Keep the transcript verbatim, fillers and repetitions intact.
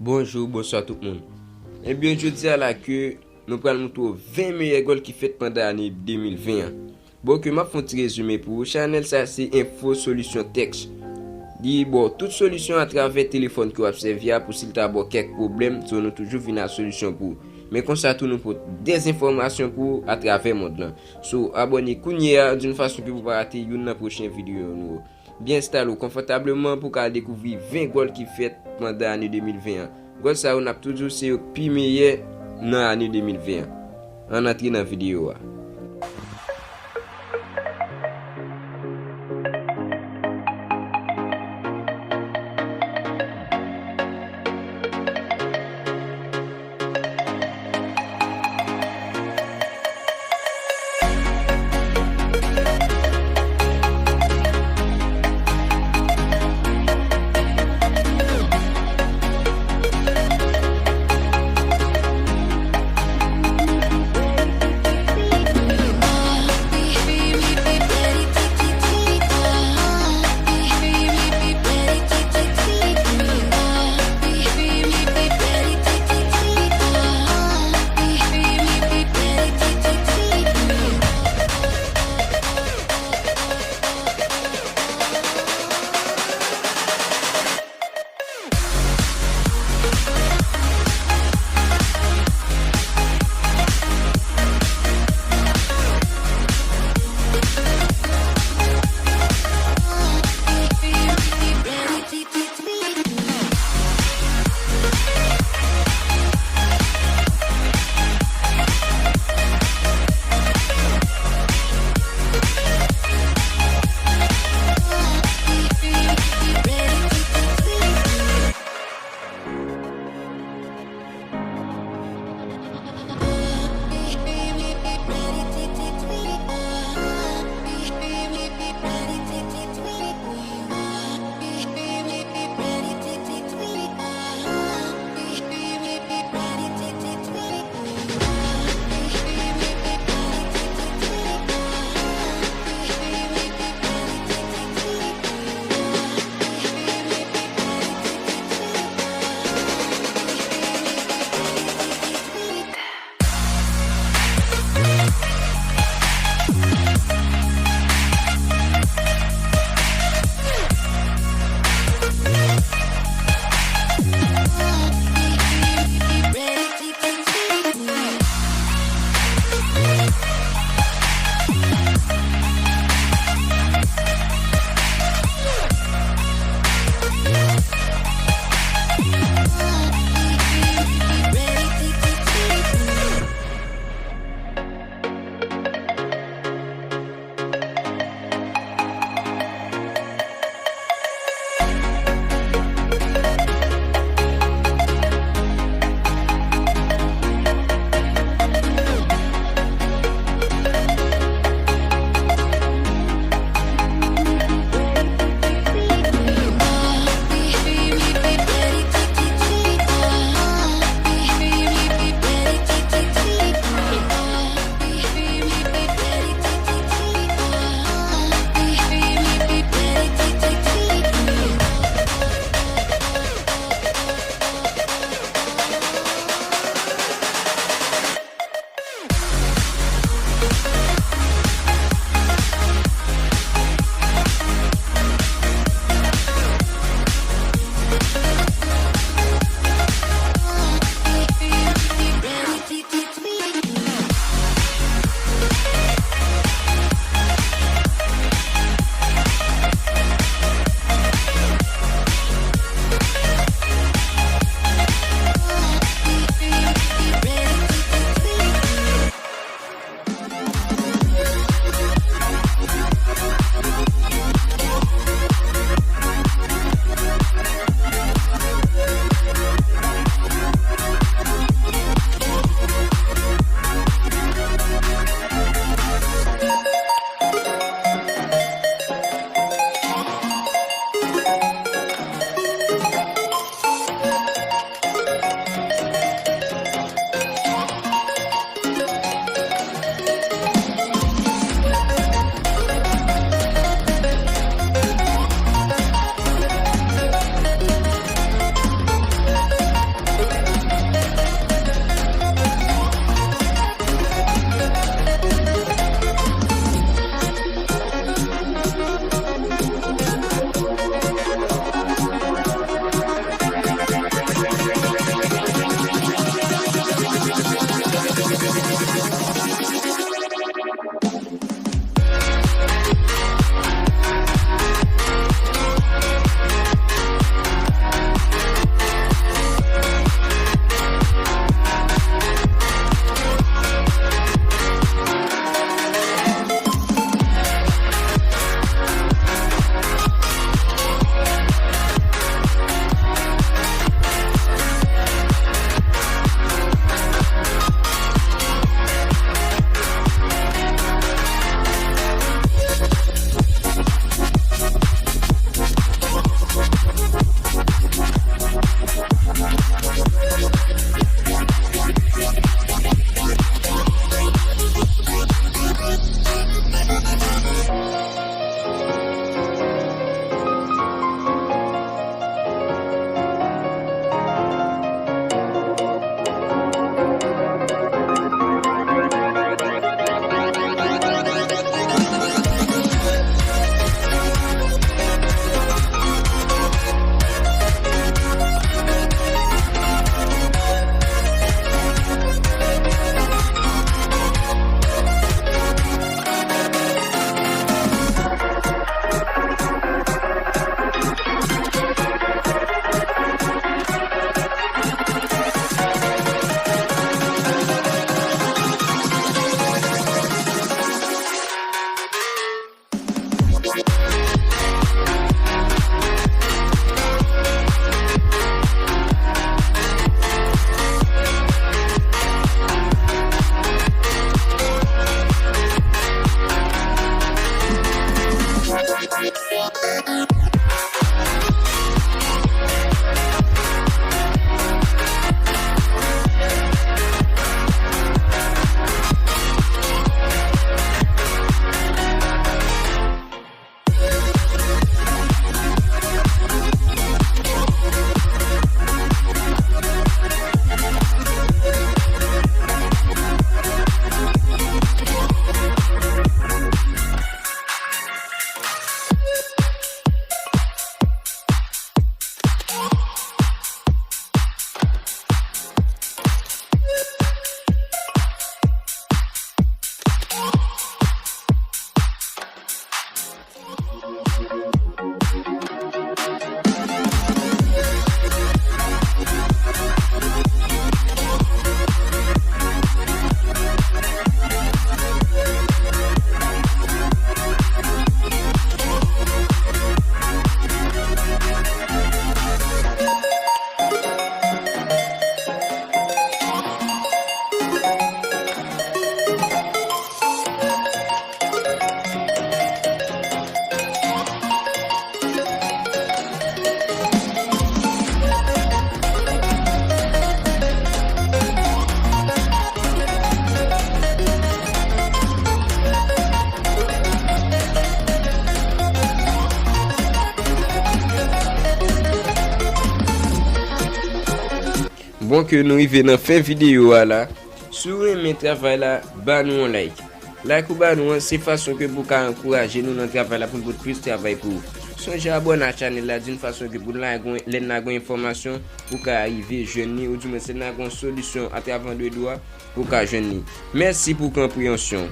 Bonjou, bonswa tout moun. Ebyen, jodi a la ke nou pral montre w ven meyè gòl ki fèt pandan ane de mil ven an. Bon, ke m ap fè yon ti rezime pou ou. Chanèl sa se Enfo Solisyon Tech. Li ba w tout solisyon atravè telefòn ke w ap sèvi a pou si l ta ba w kèk pwoblèm, so nou toujou vin ak solisyon pou ou. Men konsa tou nou pote dè enfòmasyon pou ou atravè mond lan. So, abòne kounye a, d'une façon ke pou pa rate youn nan pwochen videyo nou yo. Byen enstale w konfòtableman pou w ka dekouvri ven gòl ki fèt pandan ane de mil ven an. Gòl sa yo n ap tou di w se yo k pi meyè nan ane de mil ven an. Ann antre nan videyo a. Bon, ke nou rive nan fen videyo a la. Si w renmen travay la, ba nou yon like. Like ou ba nou an, se fason ke pou ka ankouraje nou nan travay la, pou n pote plis travay pou ou. Sonje abòne a chanèl la, di yon fason ke pou n lage yon, lè n lage yon enfòmasyon, pou ka rive jwenn li, oudimwen si n lage yon solisyon atravè Android ou a, pou ka jwenn li. Mèsi pou konpreyansyon.